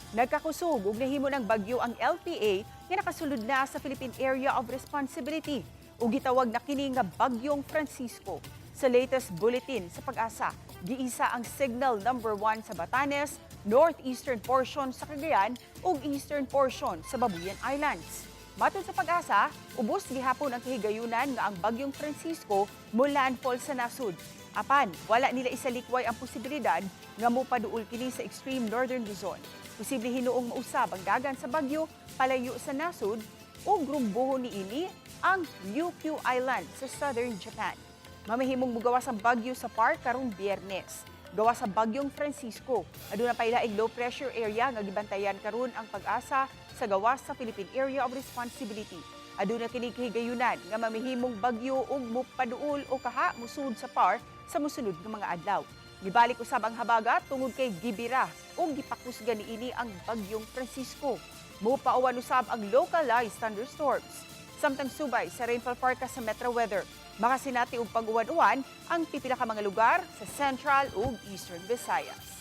Nagkakusog ug nahimo ng bagyo ang LPA nga nakasulod na sa Philippine Area of Responsibility ug gitawag na kini nga Bagyong Francisco. Sa latest bulletin sa PAGASA, giisa ang signal number 1 sa Batanes, northeastern portion sa Cagayan ug eastern portion sa Babuyan Islands. Matod sa PAGASA, ubos gihapon ang kahigayunan nga ang Bagyong Francisco mo landfall sa nasud. Apan, wala nila isalikway ang posibilidad nga mopaduol kini sa extreme northern Luzon. Posible hinuong mausab ang dagan sa bagyo palayo sa nasud ug rumbuhon niini ang Ryukyu Island sa southern Japan. Mamahimong mugawas ang bagyo sa PAR karong Biyernes. Gawas sa Bagyong Francisco, aduna pay laing low pressure area nga gibantayan karon ang PAGASA sa gawas sa Philippine Area of Responsibility. Aduna kini kahigayunan nga mamahimong bagyo ug mupaduol o kaha musud sa PAR sa mosunod nga mga adlaw. Gibalik usab ang habagat tungod kay gibira ug gipakusgan niini ang Bagyong Francisco. Mupauwan usab ang localized thunderstorms. Samtang subay sa rainfall forecast sa Metro Weather, makasinati og pag-uwan-uwan ang pipila ka mga lugar sa Central ug Eastern Visayas.